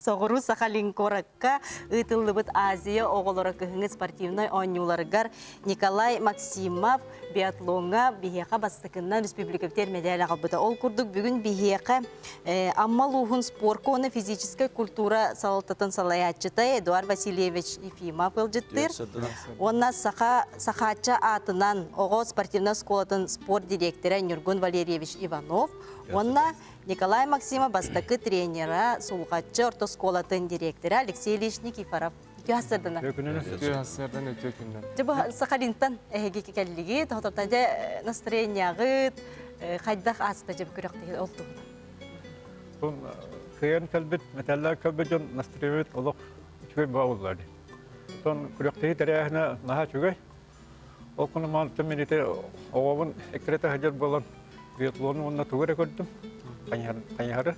Соҕуруу Сахалин куоракка ыытыллыбыт Азия оҕолоро кыһыҥҥы спортивнай оонньууларыгар Николай Максимов биатлоҥҥа биһиэхэ бастакыннан республикабытыгар мэдээл аҕалбыта. Ол курдук бүгүн биһиэхэ Амма улууһун спорка уонна физическэй культура салалтатын салайааччыта Эдуард Васильевич Ефимов ыалдьыттыыр. Уонна Саха Сахаачча аатынан оҕо спортивнай оскуолатын спорт дириэктэрэ Ньургун Валерьевич Иванов уонна Николай Максимов бастакы тренера, Сулҕаччы орто оскуолатын директора Алексей Ильич Никифоров. Үтүө сарсыарданан. Үтүө сарсыардан, үтүө күннэн. Дьэ бу Сахалинтан эһиги кэллигит, хотортон дьэ настроениеҕыт хайдах ааста дьэ бу күрэхтэһии ол туһунан. Тун кыайан кэлбит, металлар кэлбит дьон настроениебит олох үчүгэй буолла. Тон күрэхтэһии тэрээһинэ наһаа үчүгэй. Ол күнү маантан мин ити оҕобун эккирэтэ сылдьар буолан биатлону уонна тугу эрэ көрдүм, хайыһары.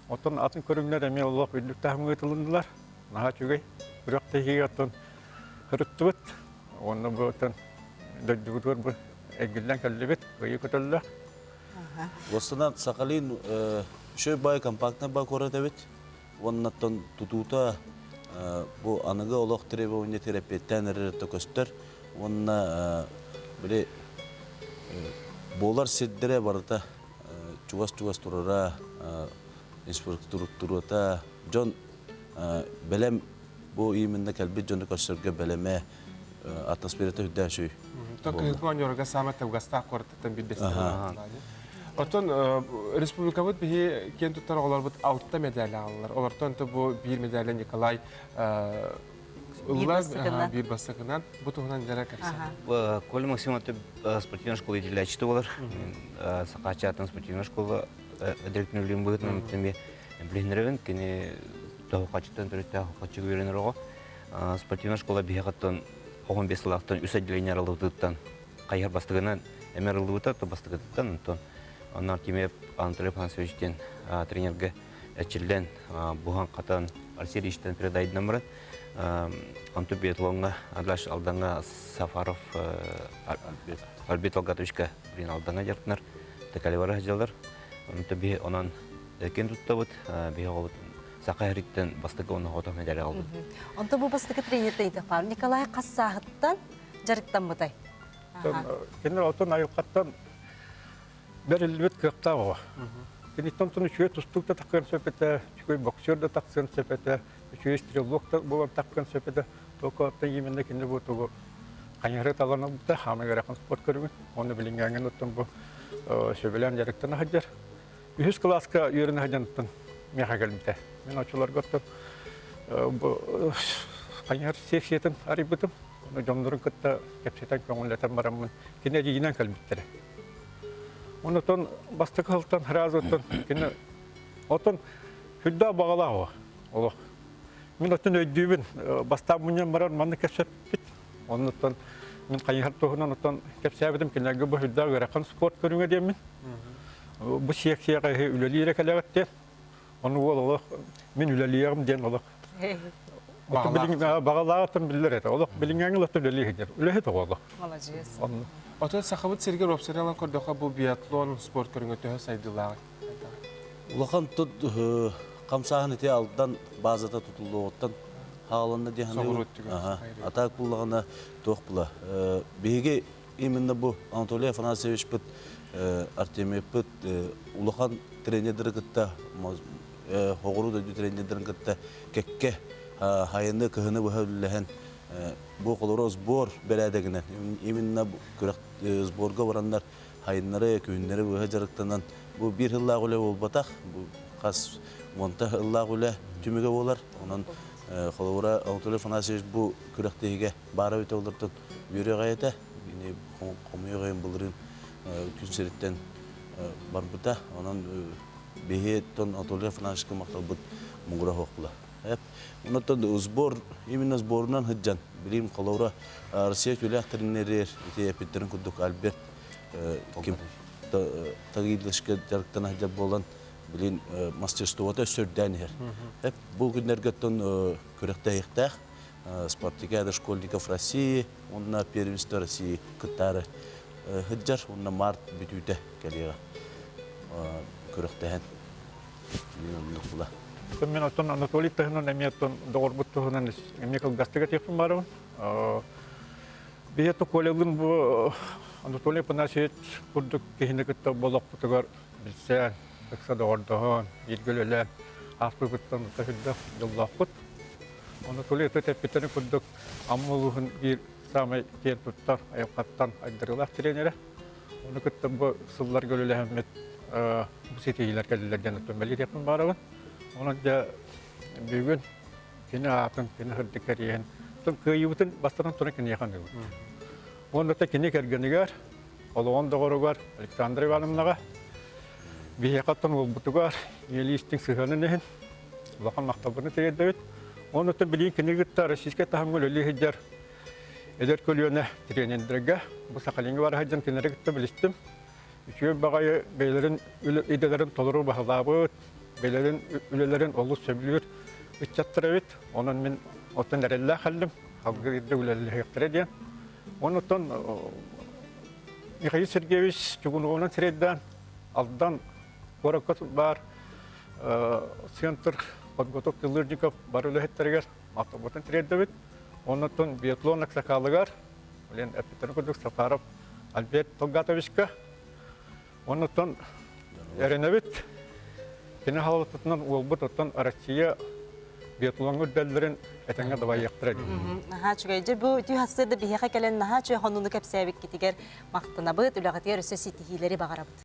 Оттон атын көрүҥнэр эмиэ олох үрдүк таһымҥа ыытылыннылар. Наһаа үчүгэй. Күрэхтэһиигэ оттон сырыттыбыт. Уонна бу оттон дойдубутугар бу эргиллэн кэллибит, кыайыы көтөллөөх. Уостанан Сахалин үчүгэй баай компактнай баай куорат эбит. Уонна оттон тутуута бу аныгы олох требование терапевтаан эрэр көстөр уонна били буолар сирдэрэ барыта чугас-чугас турара инфраструктурата дьон бэлэм бу именно кэлбит дьону көрсөргө бэлэмэ атмосферата үрдээн үчүгэй. Кыһыҥҥы оонньууларга саамай табыгастаах куораттартан биирдэстэрэ. Оттон республикабыт биһи киэн туттар оҕолорбут алта медали аҕаллар. Олортон бу биир медали Николай ылла биир бастакынан. Бу туһунан дьара кэпсээн. Коля Максимов спортивная школа иитиллээччитэ буолар. Сахааччы спортивная школа директорын үлүн быһыытынан билиһиннэрэбин. Кини тоһуқачыттан төрүттээх хохоччуга үөрэнэр оҕо. Спортивная школа биһиэхэттэн 15 сылаахтан үс отделение арыллыбытыттан хайыһар бастыгынан эмэ арыллыбыта, то бастыгытыттан онтон онно Артемьев Анатолий Афанасьевич диэн тренергэ эрчиллэн буһан-хатан Алексей Ильичтэн передайдынан баран Антон биатлоҥҥа Адлаш Алдаҥҥа Сафаров Альберт Алгатовичка блин Алдаҥҥа дьарыктанар Текалевара сылдьаллар. Онто биһи онон кин туттабыт биһи оҕобут Саха сириттэн бастакы уонна хотох медали аҕалбыт. Онто бу бастакы тренердэ ыйдахпар Николай хас сааһыттан дьарыктаммытай? Кинилэр отон айылҕаттан бэриллибит кыахтаах оҕо. Киниттэн онтон үчүгэй тустуук да тахсыан сөп этэ, үчүгэй боксер да тахсыан сөп этэ, үчүгэй стрелок да буолан тахсыан сөп этэ. Только оттон именно кини бу тугу хайыһары талан ылбыта, хаамай ыарахан спорт көрүҥүн. Уонна билиҥҥээҥҥин оттон бу сөбүлээн дьарыктана сылдьар. Үһүс кылааска үөрэнэ сылдьан миэхэ кэлбитэ. Мин оччолорго оттон бу хайыһар секциятын арыйбытым. Ону дьоннорун кытта кэпсэтэн көҥүллэтэн бараммын кини эдьиийинэн кэлбиттэрэ. Онтон бастакы сылтан сразу оттон кини оттон сүрдээх баҕалаах олох. Мин оттон өйдүүбүн бастаан мунньан баран маннык кэпсэппит. Оннуттан мин хайыһар туһунан оттон кэпсээбитим кинилэргэ бу сүрдээх ыарахан спорт көрүҥэ диэммин. Бу секцияҕа үлэлиирэ кэлэҕит диэн. Ону уол олох мин үлэлиэҕим диэн олох баҕалааҕыттан биллэр этэ. Олох билиҥҥээҥи олох үлэлии сылдьар. Үлэһит оҕо олох. Маладьыас. Оттон Сахабыт сиригэр уопсайынан көрдөххө бу биатлон спорт көрүҥэ төһө сайдыылааҕый? Улахан тут хамсааһын ити Алдан базата тутуллуоҕуттан хааланна диэн саныыбын. Атаак буллаҕына туох була. Биһиги именно бу Анатолий Афанасьевичпыт, Артемьевпыт улахан тренердери кытта хоҕуруу дойду тренердэрин кытта кэккэ хайыны кыһыны быһа үллэһэн бу холоро сбор бэрээдэгинэн именно күрэх сборга бараннар хайыннары күһүннэри быһа дьарыктанан бу биир сыллаах үлэ буолбатах бу хас уонта сыллаах үлэ түмүгэ буолар онон холобура Анатолий Афанасьевич бу күрэхтэһиигэ баара эбитэ олортон үөрүөҕэй этэ хомуйуох иһин былырыын күн сириттэн барбыта онон биһи Анатолий Афанасьевичка махталбыт муҥура суох була Онон сбор именно сборунан сылдьан билим холобура Россия күлээх тренерер ити эппиттэрин курдук Альберт ким Тагилышка дьарыктана сылдьар буолан билин мастерствота өссө үрдээн иһэр. Бу күннэргэ оттон күрэхтэһиэхтээх Спартакиада школьников России уонна первенство России кыттаары сылдьар уонна март бүтүүтэ кэлиэҕэ күрэхтэһэн. Оннук була. Оттон мен оттон Анатолий таһынан эмиэ оттон доҕорбут туһунан эмиэ кылгастык этиэхпин баарабын. Биһиэхэ Колялыын бу Анатолий Афанасьевич курдук киһини кытта болохпутугар билсэн, ыкса доҕордоһон, бииргэ үлэлээн ааспыппыттан сүрдээх дьоллоохпут. Анатолий ытыт эппиттэрин курдук Амма улууһун биир саамай киэн туттар айылҕаттан айдарыылаах тренерэ. Ону кытта бу сылларга үлэлэһэммит бу ситиһиилэр кэллилэр диэн оттон бэлиэтиэхпин баарабын. Онон дьэ бүгүн кини аатын, кини сырдык кэриэһин, оттон кыайыыбытын бастатан туран киниэхэ аныыбыт. Уонна да кини кэргэнигэр, олоҕун доҕоругар Александра Ивановнаҕа биһиэхэ оттон уолбутугар ийэлии истиҥ сыһыанын иһин улахан махталбытын тириэрдэбит. Уонна оттон билигин кини кытта российскай таһымҥа үлэлии сылдьар эдэр көлүөнэ тренердэргэ бу Сахалиҥҥа бара сылдьан кинилэри кытта билистим. Үчүгэй баҕайы бэйэлэрин идэлэрин толору баһылаабыт, бэйэлэрин үлэлэрин олус сөбүлүүр ыччаттар эбит. Онон мин оттон эрэллээх кэллим, салгыы ирдэ үлэлэһиэхтэрэ диэн. Онон Михаил Сергеевич Чугуновунан сирэйдээн Алдан куоракка баар центр подготовки лыжников бары үлэһиттэригэр махталбытын тириэрдэбит. Оннуттан биатлон аксакалыгар, блин, эппиттэрин курдук Сафаров Альберт Толгатовичка, оннуттан эрэнэбит. Кини халалтытынан уолбут оттон Россия биатлоҥҥа үрдэллэрин этэҥҥэ дабайыахтара дии. Наһаа үчүгэй. Дьэ бу үтүө сарсыарда биһиэхэ кэлэн наһаа үчүгэй хонууну кэпсээбиккитигэр махтанабыт, үлэҕитигэр өссө ситиһиилэри баҕарабыт.